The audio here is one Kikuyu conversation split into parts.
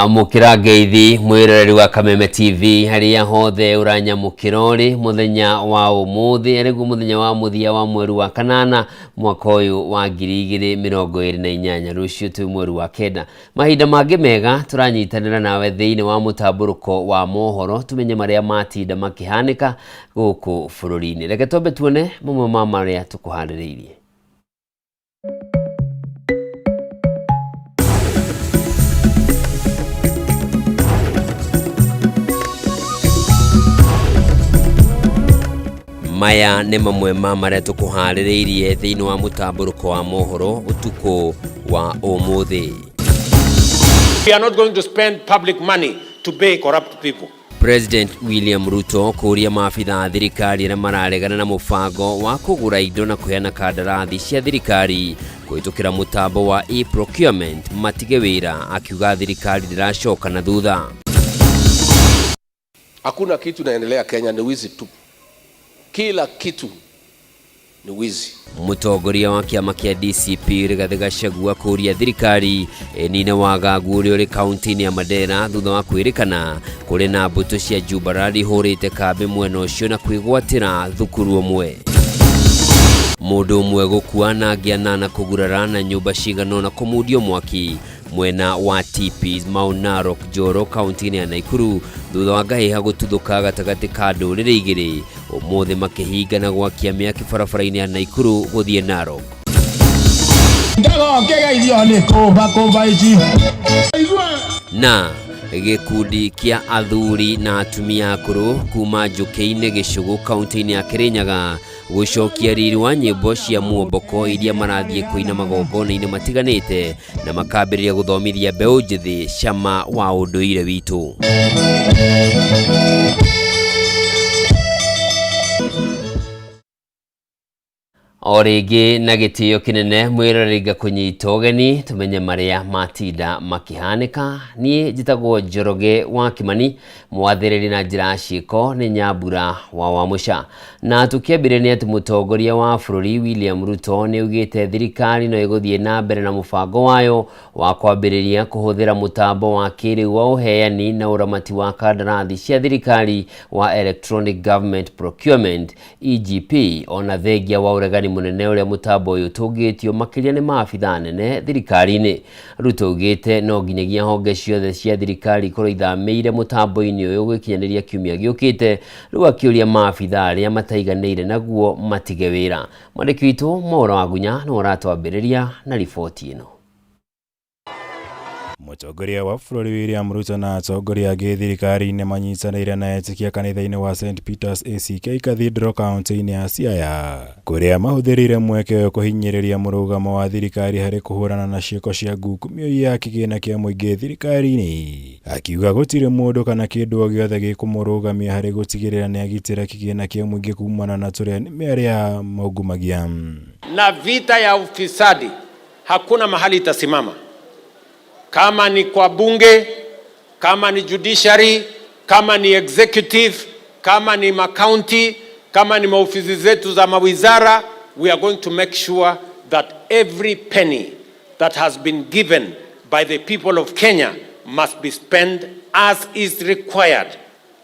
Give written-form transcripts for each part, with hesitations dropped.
Amũkĩra ngeithi mwĩroreri wa Kameme TV harĩa hothe ũranyamũkĩra ũrĩ mũthenya wa ũmũthĩ arĩguo mũthenya wa mũthia wa mweri wa kanana mwaka ũyũ wa 2028. Rũciũ twĩ mweri wa kenda. Mahinda mangĩ mega tũranyitanĩra nawe thĩinĩ wa mũtambũrũko wa mohoro tumenye marĩa matinda makĩhanĩka gũkũ bũrũri-inĩ. Reke twambe tuone mamwe ma marĩa tũkũharĩrĩirie. Maya nĩ mamwe ma marĩa tũkũharĩrĩirie thĩinĩ wa mũtambũrũko wa mohoro ũtukũ wa ũmũthĩ. We are not going to spend public money to pay corrupt people. President William Ruto kũũria maabitha a thirikari arĩa mararegana na mũbango wa kũgũra indo na kũheana kandarathi cia thirikari kũhĩtũkĩra mũtambo wa e-procurement matige wĩra, akiuga thirikari ndĩracoka na thutha. Hakuna kitu inaendelea Kenya, ni wizi tu. Kila kitu ni wizi. Mũtongoria wa kĩama kĩa DCP Rigathĩ Gachagua kũũria thirikari ĩnine wagagu ũrĩa ũrĩ kaunti-inĩ ya Mandera thutha wa kwĩrĩkana kũrĩ na mbũtũ cia Jubaland ihũrĩte kambĩ mwena ũcio na kwĩgwatĩra thukuru ũmwe. Mũndũ ũmwe gũkua na angĩ anana kũgurara na nyũmba cigana ũna kũmundio mwaki mwena wa Tipis Mount Narok Njoro kaunti-inĩ ya Naikuru thutha wa ngahĩha gũtuthũka gatagatĩ ka ndũrĩrĩ igĩrĩ ũmũthĩ makĩhinga na gwakia mĩaki barabara-inĩ ya Naikuru gũthiĩ Narok. Na gĩkundi kĩa athuri na atumia akũrũ kuma Njũkĩ-inĩ Gĩcũgũ kaunti-inĩ ya Kĩrĩnyaga gũcokia riri wa nyĩmbo cia muomboko iria marathiĩ kũina magongona-inĩ matiganĩte na makambĩrĩria gũthomithia mbeũ njĩthĩ cama wa ũndũire witũ. O rĩngĩ na gĩtĩo kĩnene mwĩroreri ngakũnyita ũgeni tũmenye marĩa matinda makĩhanĩka. Niĩ njĩtagwo Njoroge wa Kimani, mwathĩrĩri na njĩra ya ciĩko nĩ Nyambura wa Wamũca. Na tũkĩambĩrĩria nĩ atĩ mũtongoria wa bũrũri William Ruto nĩ augĩte thirikari no ĩgũthiĩ na mbere na mũbango wayo wa kwambĩrĩria kũhũthĩra mũtambo wa kĩrĩu wa ũheani na ũramati wa kandarathi cia thirikari wa Electronic Government Procurement EGP, ona thengia wa ũregani mũnene ũrĩa mũtambo ũyũ ũtũngĩtio makĩria nĩ maabitha nene thirikari-inĩ. Ruto augĩte no nginyagia honge ciothe cia thirikari ikorwo ithamĩire mũtambo-inĩ ũyũ gũgĩkinyanĩria kiumia gĩũkĩte, rĩu akĩũria maabitha arĩa mataiganĩire naguo matige wĩra. Mwandĩki witũ Mwaura Wagunya nĩwe ũratwambĩrĩria na riboti ĩno. Mũtongoria wa bũrũri William Ruto na atongoria angĩ thirikari-inĩ manyitanĩire na etĩkia kanitha-inĩ wa St Peters ACK Cathedral kaunti-inĩ ya Siaya kũrĩa mahũthĩrire mweke ũyũ kũhinyĩrĩria mũrũgamo wa thirikari harĩ kũhũrana na ciĩko cia ngukumio ya kĩgĩna kĩa mũingĩ thirikari-inĩ. Akiuga gũtirĩ mũndũ kana kĩndũ o gĩothe gĩkũmũrũgamia harĩ gũtigĩrĩra nĩ agitĩra kĩgĩna kĩa mũingĩ kumana na tũrĩa nĩme arĩa maungumagia. Na vita ya ufisadi hakuna mahali itasimama. Kama ni kwa bunge, kama ni judiciary, kama ni executive, kama ni makaunti, kama ni maofisi zetu za mawizara, we are going to make sure that every penny that has been given by the people of Kenya must be spent as is required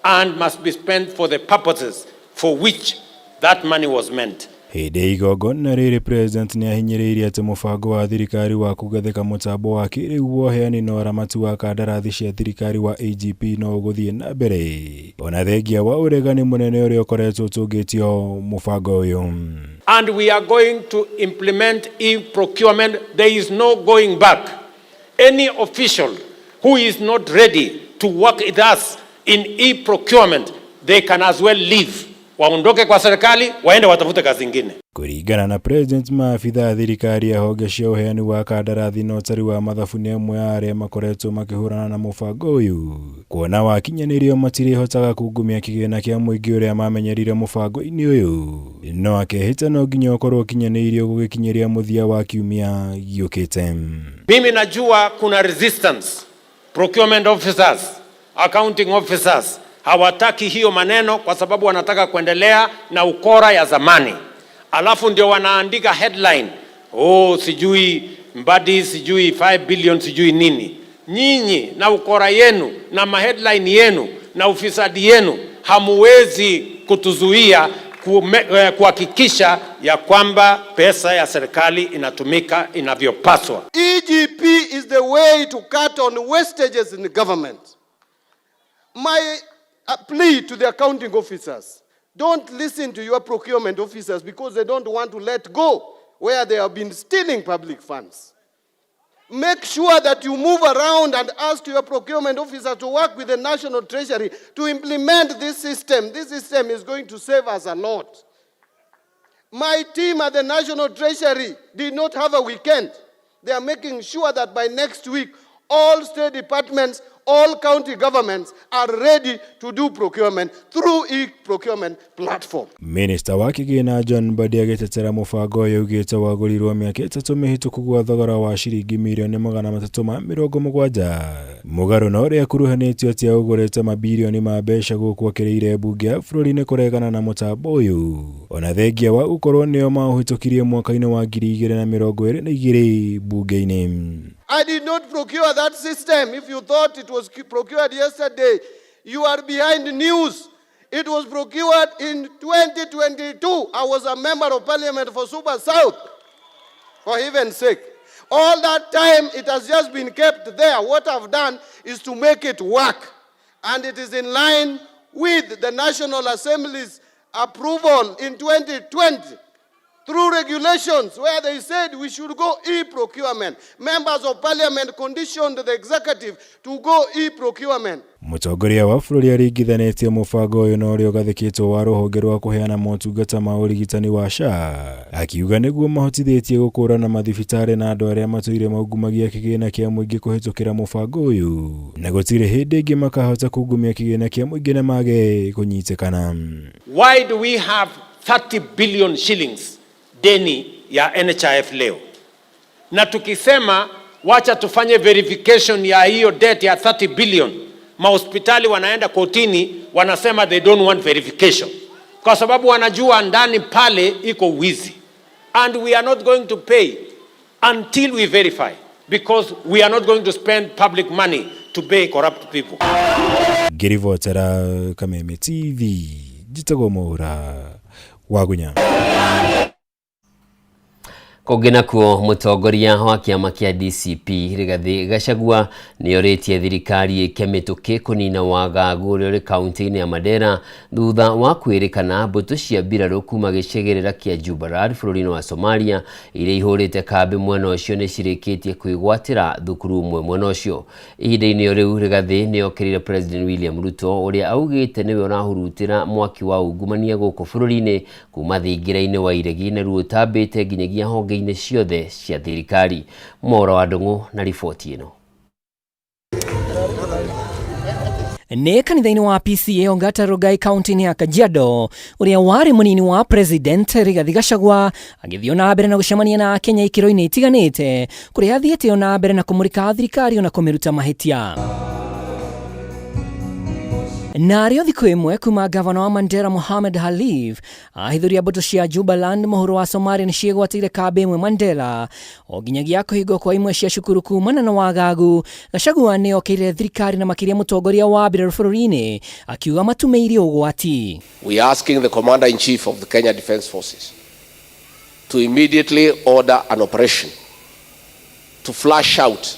and must be spent for the purposes for which that money was meant. Hĩndĩ ya igongona rĩrĩ President nĩ ahinyĩrĩirie atĩ mũbango wa thirikari wa kũgathĩka mũtambo wa kĩrĩu wa ũheani na ũramati wa kandarathi cia thirikari wa AGP no ũgũthiĩ na mbere ona thengia wa ũregani mũnene ũrĩa ũkoretwo ũtũngĩtio mũbango ũyũ. And we are going to implement e-procurement. There is no going back. Any official who is not ready to work with us in e-procurement, they can as well leave. Waondoke kwa serikali, waende watafute kazi ingine. Kũringana na President, maabitha a thirikari ya honge cia ũheani wa kandarathi na ũtari wa mathabu nĩ amwe a arĩa makoretwo makĩhũrana na mũbango ũyũ kuona wakinyanĩrio matirĩhotaga kungumia kĩgĩna kĩa mũingĩ ũrĩa mamenyerire mũbango-inĩ ũyũ, no akehĩta no nginya ũkorwo ũkinyanĩirio gũgĩkinyĩria mũthia wa kiumia gĩũkĩte. Mimi najua kuna resistance. Procurement officers, accounting officers hawataki hiyo maneno kwa sababu wanataka kuendelea na ukora ya zamani. Alafu ndio wanaandika headline, oh, sijui Mbadi, sijui 5 billion, sijui nini. Nyinyi na ukora yenu na maheadline yenu na ufisadi yenu hamuwezi kutuzuia kuhakikisha ya kwamba pesa ya serikali inatumika inavyopaswa. EGP is the way to cut on wastages in government. My plea to the accounting officers, don't listen to your procurement officers because they don't want to let go where they have been stealing public funds. Make sure that you move around and ask your procurement officer to work with the National Treasury to implement this system. This system is going to save us a lot. My team at the National Treasury did not have a weekend. They are making sure that by next week, all state departments, all county governments are ready to do procurement through e-procurement platform. Minista wa kĩgĩna John Mbadi agĩtetera mũbango ũyũ augĩte wagũrirwo mĩaka 3 mĩhĩtũku gwa thogora wa ciringi mirioni 370, mũgarũ na ũrĩa akuruhanĩtio atĩ aũgũrĩte mabirioni ma mbeca gũkũ akĩrĩire mbunge ya bũrũri nĩ kũregana na mũtambo ũyũ ona thengia wa gũkorwo nĩo maũhĩtũkirie mwaka-inĩ wa 2022 mbunge-inĩ. I did not procure that system. If you thought it was procured yesterday, you are behind news. It was procured in 2022. I was a member of parliament for Suba South, for heaven's sake. All that time, it has just been kept there. What I've done is to make it work. And it is in line with the National Assembly's approval in 2020. Through regulations where they said we should go e-procurement. Members of parliament conditioned the executive to go e-procurement. Mũtongoria wa bũrũri aringithanĩtie mũbango ũyũ na ũrĩa ũgathĩkĩtwo wa rũhonge rwa kũheana motungata ma ũrigitani wa SHA, akiuga nĩguo mahotithĩtie gũkũrana mathibitarĩ na andũ arĩa matũire maungumagia kĩgĩna kĩa mũingĩ kũhĩtũkĩra mũbango ũyũ, na gũtirĩ hĩndĩ ĩngĩ makahota kungumia kĩgĩna kĩa mũingĩ na mage kũnyitĩkana. Why do we have 30 billion shillings deni ya NHIF leo? Na tukisema wacha tufanye verification ya hiyo debt ya 30 billion, mahospitali wanaenda kotini wanasema they don't want verification kwa sababu wanajua ndani pale iko wizi, and we are not going to pay until we verify, because we are not going to spend public money to pay corrupt people. Ngĩribotera Kameme TV, njĩtagwo Mwaura Wagunya. Kũngĩ nakuo, mũtongoria wa kĩama kĩa DCP Rigathĩ Gachagua nĩorĩtie thirikari ĩke mĩtũkĩ kũnina wagagu ũrĩa ũrĩ kaunti-inĩ ya Mandera thutha wa kwĩrĩkana mbũtũ cia mbirarũ kuma gĩcigĩrĩra kĩa Jubaland bũrũri-inĩ wa Somalia iria ihũrĩte kambĩ mwena ũcio nĩcirĩkĩtie kwĩgwatĩra thukuru ũmwe mwena ũcio. Ihinda-inĩ o rĩu Rigathĩ nĩokĩrĩire President William Ruto ũrĩa augĩte nĩwe ũrahurutĩra mwaki wa ungumania gũkũ bũrũri-inĩ kuma thingira-inĩ wa iregi naruo ũtambĩte nginyagia honge inĩ ciothe cia thirikari. Mwaura wa Ndung'u na riboti ĩno. Nĩ kanitha-inĩ wa PCA Ongata Rongai kaunti-inĩ ya Kajiado ũrĩa warĩ mũnini wa President Rigathi Gachagua agĩthiĩ na mbere na gũcemania na Akenya ikĩro-inĩ itiganĩte kũrĩa athiĩte na mbere na kũmũrĩka thirikari ona kũmĩruta mahĩtia. Narĩo thikũ ĩmwe kuma gavana wa Mandera Mohamed Khalif ahithũria mbũtũ cia Jubaland mũhuro wa Somalia nĩciĩgwatĩire kambĩ ĩmwe Mandera o nginyagia kũhingwo kwa imwe cia cukuru kumana na wagagu. Gachagua nĩokĩrire thirikari na makĩria mũtongoria wa mbirarũ bũrũri-inĩ akiuga matumĩire ũgwati. We are asking the Commander-in-Chief of the Kenya Defence Forces to immediately order an operation to flush out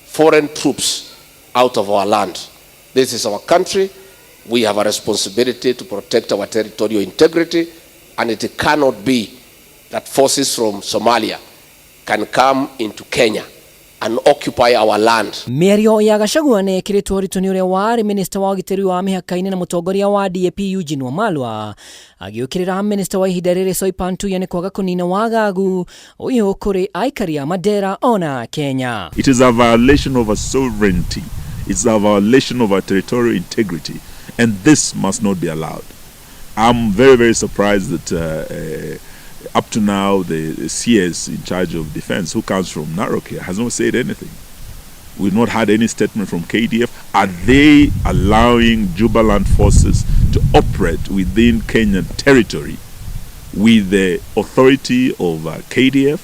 foreign troops out of our land. This is our country. We have a responsibility to protect our territorial integrity, and it cannot be that forces from Somalia can come into Kenya and occupy our land. Mĩario ya Gachagua nĩ ĩkĩrĩtwo ũritũ nĩ ũrĩa warĩ minista wa ũgitĩri wa mĩhaka-inĩ na mũtongoria wa DAP Eugene Wamalwa agĩũkĩrĩra minista wa ihinda rĩrĩ Soipan Tuya nĩ kwaga kũnina wagagu ũyũ kũrĩ aikari a Mandera ona Kenya. It is a violation of our sovereignty. It's a violation of our territorial integrity, and this must not be allowed. I'm very, very surprised that up to now the CS in charge of defense, who comes from Narok here, has not said anything. We've not had any statement from KDF. Are they allowing Jubaland forces to operate within Kenyan territory with the authority of KDF,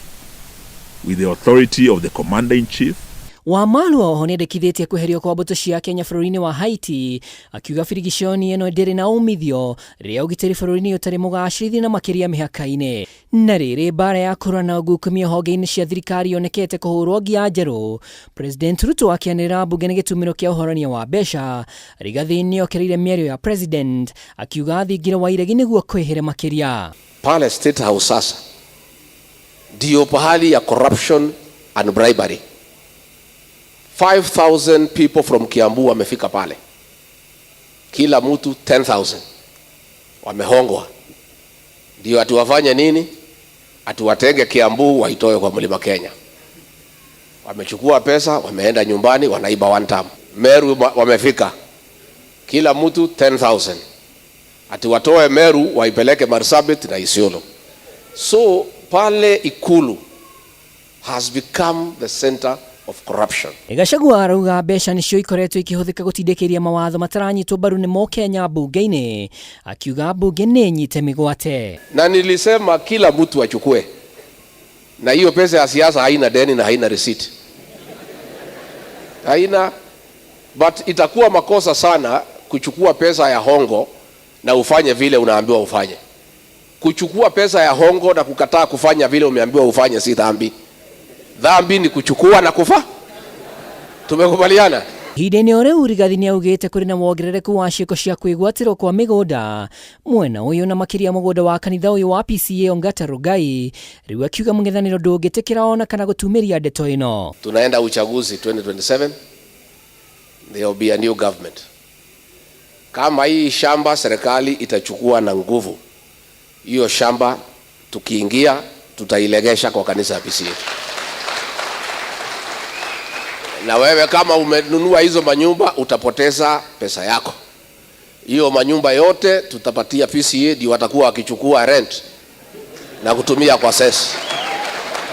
with the authority of the commander-in-chief? Wamalwa oho nĩendekithĩtie kweherio kwa mbũtũ cia Kenya bũrũri-inĩ wa Haiti, akiuga birigiconi ĩno ndĩrĩ na umithio rĩrĩa ũgitĩri bũrũri-inĩ ũtarĩ mũgacĩrithie na makĩria mĩhaka-inĩ. Na rĩrĩ mbara ya kũrũa na ungumania honge-inĩ cia thirikari yonekete kũhũrwo ngia njerũ, President Ruto akĩanĩrĩra mbunge nĩ gĩtumĩro kĩa ũhorania wa mbeca. Rigathi nĩokereire mĩario ya President akiuga thingira wa iregi nĩguo kwĩhĩre makĩria. Pale State House sasa ndio pahali ya corruption and bribery. 5000 people from Kiambu wamefika pale, kila mtu 10,000 wamehongwa, ndio ati wafanye nini? Ati watenge Kiambu waitoe kwa mlima Kenya. Wamechukua pesa, wameenda nyumbani, wanaiba one term. Meru wamefika, kila mtu 10,000 ati watoe Meru waipeleke Marsabit na Isiolo. So pale Ikulu has become the center of corruption. Gachagua arauga mbeca nĩcio ikoretwo ikĩhũthĩka gũtindĩkĩria mawatho mataranyitwo mbaru nĩ Mũkenya mbunge-inĩ, akiuga mbunge nĩ nyite mĩgwate. Na nilisema kila mtu achukue, na hiyo pesa ya siasa haina deni na haina receipt, haina. But itakuwa makosa sana kuchukua pesa ya hongo na ufanye vile unaambiwa ufanye. Kuchukua pesa ya hongo na kukataa kufanya vile umeambiwa ufanye si dhambi. Dhambi ni kuchukua na kufa. Tumekubaliana? Ihinda-inĩ o rĩu Rigathi nĩaugĩte kũrĩ na wongerereku wa ciĩko cia kwĩgwatĩrwo kwa mĩgũnda mwena ũyũ na makĩria mũgũnda wa kanitha ũyũ wa PCEA Ongata Rongai, rĩu akiuga mũng'ethanĩro ndũngĩtĩkĩra ona kana gũtumĩria ndeto ĩno. Tunaenda uchaguzi 2027, there will be a new government. Kama hii shamba serikali itachukua na nguvu, hiyo shamba tukiingia tutailegesha kwa kanisa ya PCEA. Na wewe kama umenunua hizo manyumba utapoteza pesa yako. Hiyo manyumba yote tutapatia PCEA, ndio watakuwa wakichukua rent na kutumia kwa cess.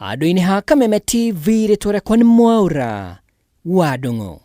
Andũ-inĩ ha Kameme TV rĩtwa rĩakwa nĩ Mwaura wa Ndung'u.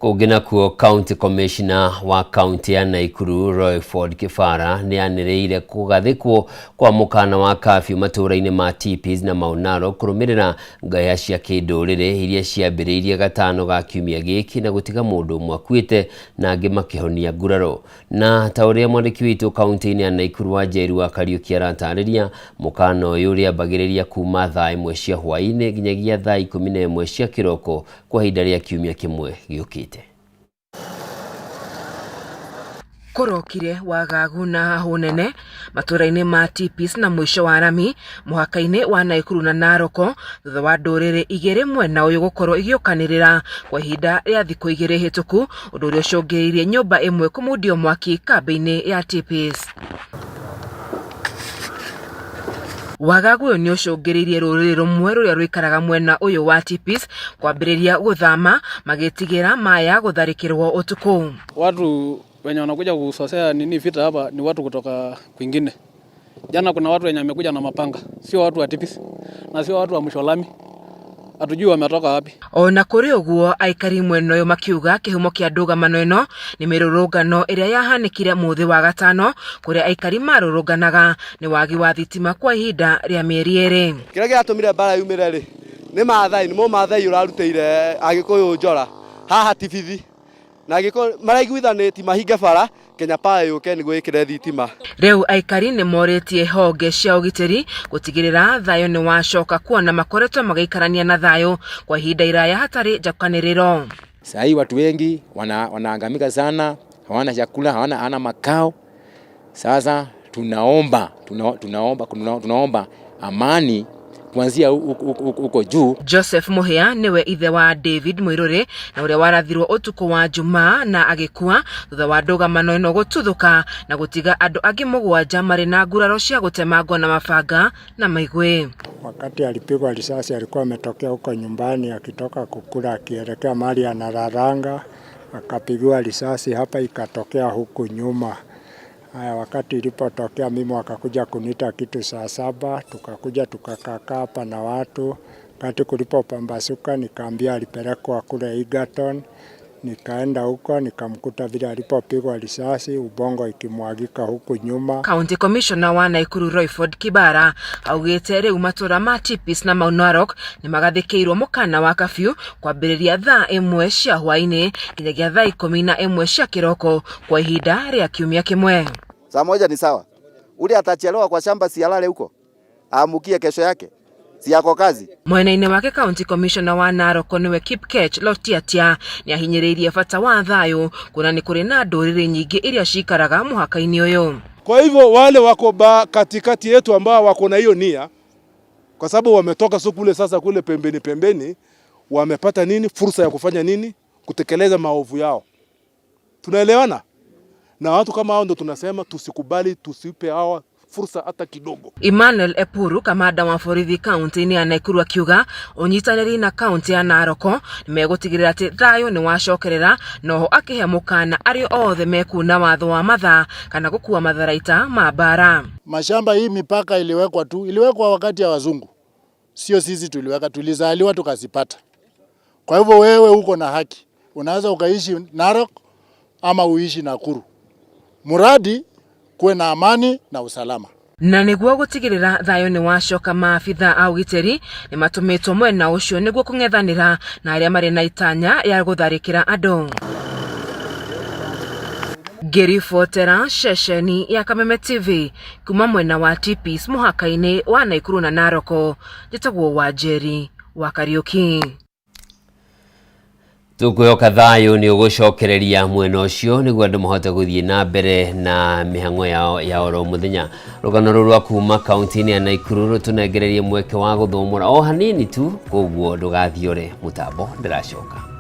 Kũngĩ nakuo, County Commissioner wa kaunti ya Naikuru Royford Kibara nĩ anĩrĩire kũgathĩkwo kwa mũkana wa kafyu matũũra-inĩ ma Tipis na Mau Narok kũrũmĩrĩra ngaya cia kĩndũrĩrĩ iria ciambĩrĩirie gatano ga kiumia gĩkĩ na gũtiga mũndũ ũmwe akuĩte na angĩ makĩhonia nguraro. Na ta ũrĩa mwandĩki witũ kaunti-inĩ ya Naikuru Wanjeru wa Kariuki aratarĩria, mũkana ũyũ ũrĩambagĩrĩria kuma thaa 1 cia hwaĩ-inĩ nginyagia thaa 11 cia kĩroko kwa ihinda rĩa kiumia kĩmwe gĩũkĩte. Kũrokire wagagu na hahũ nene matũũra-inĩ ma Tipis na mũico wa rami mũhaka-inĩ wa Naikuru na Naroko thutha wa ndũrĩrĩ igĩrĩ mwena ũyũ gũkorwo igĩũkanĩrĩra kwa ihinda rĩa thikũ 2 hĩtũku, ũndũ ũrĩa ũcũngĩrĩirie nyũmba ĩmwe kũmundio mwaki kambĩ-inĩ ya Tipis. Wagagu ũyũ nĩ ũcũngĩrĩirie rũrĩrĩ rũmwe rũrĩa rũikaraga mwena ũyũ wa Tipis kwambĩrĩria gũthama magĩtigĩra maya gũtharĩkĩrwo ũtukũ. Watu wenye wanakuja kusosea nini vita hapa ni watu kutoka kwingine. Jana kuna watu wenye wamekuja na mapanga, sio watu wa Tipis na sio watu wa Msholami. Hatujui wametoka wapi. Ona kũrĩ ũguo, aikari mwena ũyũ makiuga kĩhumo kĩa ndũgamano ĩno nĩ mĩrũrũngano ĩrĩa yahanĩkire mũthĩ wa gatano kũrĩa aikari marũrũnganaga nĩ wagi wa thitima kwa ihinda rĩa mĩeri 2. Kĩrĩa gĩatũmire mbara yumĩre rĩ nĩ Maathai, nĩ Mũmaathai ũrarutĩire Agĩkũyũ njora haha Tibithi, na Agĩkũyũ maraiguithanĩtie mahinge bara Kenya Power yũke nĩguo ĩkĩre thitima. Rĩu aikari nĩ morĩtie honge cia ũgitĩri gũtigĩrĩra thayũ nĩ wacoka kuona makoretwo magĩikarania na thayũ kwa ihinda iraya hatarĩ njakanĩrĩro. Saa hii watu wengi wanaangamika sana, hawana chakula, hawana makao. Sasa tunaomba amani kuanzia huko juu. Joseph Muhia niwe ithe wa David Muiruri na uria warathirwo utuku wa Jumaa na agikua thutha wa ndũgamano ĩno gũtuthũka na gũtiga andũ angĩ 7 marĩ na nguraro cia gũtemangwo na mabanga na maigwi. Wakati alipigwa risasi alikuwa ametokea huko nyumbani akitoka kukula akielekea mahali analalanga, akapigiwa risasi hapa ikatokea huku nyuma. Haya, wakati ilipotokea mimi wakakuja kuniita kitu saa 7, tukakuja tukakaa hapa na watu. Wakati kulipopambasuka nikaambia alipelekwa kule Egerton. Nikaenda huko nikamkuta vile alipopigwa risasi, ubongo ikimwagika huku nyuma. County Commissioner wa Naikuru Royford Kibara augĩte rĩu matũra ma Tipis na Mau Narok nĩ magathĩkĩirwo mũkana wa kafyu kwambĩrĩria thaa 1 cia hwaĩ-inĩ nginyagia thaa 11 cia kĩroko kwa ihinda rĩa kiumia kĩmwe. Saa 1 ni sawa. Ule atachelewa kwa shamba si alale huko, aamukie kesho yake, si yako kazi. Mwena-inĩ wake County Commissioner wa Narok nĩwe Kipkech Lotiatia nĩahinyĩrĩirie bata wa thayũ kuona nĩ kũrĩ na ndũrĩrĩ nyingĩ iria cikaraga mũhaka-inĩ ũyũ. Kwa hivyo wale wako katikati yetu ambao wako na hiyo nia, kwa sababu wametoka sio kule sasa kule pembeni pembeni, wamepata nini fursa ya kufanya nini, kutekeleza maovu yao. Tunaelewana? Na watu kama hao ndo tunasema tusikubali, tusipe hawa fursa hata kidogo. Emmanuel Epuru kamanda wa borithi kaunti-inĩ ya Naikuru akiuga ũnyitanĩri na kaunti ya Narok nĩmegũtigĩrĩra atĩ thayũ nĩwacokerera, noho akĩhe mũkana arĩa othe mekuna watho wa mathaa kana gũkua matharaita ma mbara. Mashamba hii mipaka iliwekwa tu, iliwekwa wakati ya wazungu, sio sisi tuliweka, tulizaliwa tukazipata. Kwa hivyo wewe uko na haki, unaweza ukaishi Narok ama uishi Nakuru, muradi kuwe na amani na usalama. Na nĩguo gũtigĩrĩra thayũ nĩ wacoka, maabitha a ũgitĩri nĩ matũmĩtwo mwena ũcio nĩguo kũng'ethanĩra na arĩa marĩ na itanya ya gũtharĩkĩra andũ. Ngĩribotera ceceni ya Kameme TV kuma mwena wa Tipis mũhaka-inĩ wa Naikuru na Narok, njĩtagwo Wanjeri wa Kariũki. Tũkwĩhoka thayũ nĩ ũgũcokereria mwena ũcio nĩguo andũ mahote gũthiĩ na mbere na mĩhang'o yao ya oro mũthenya. Rũgano rũrũ rwa kuma kaunti-inĩ ya Naikuru rũtũnengererie mweke wa gũthũmũra o hanini tu, koguo ndũgathiore mũtambo, ndĩracoka.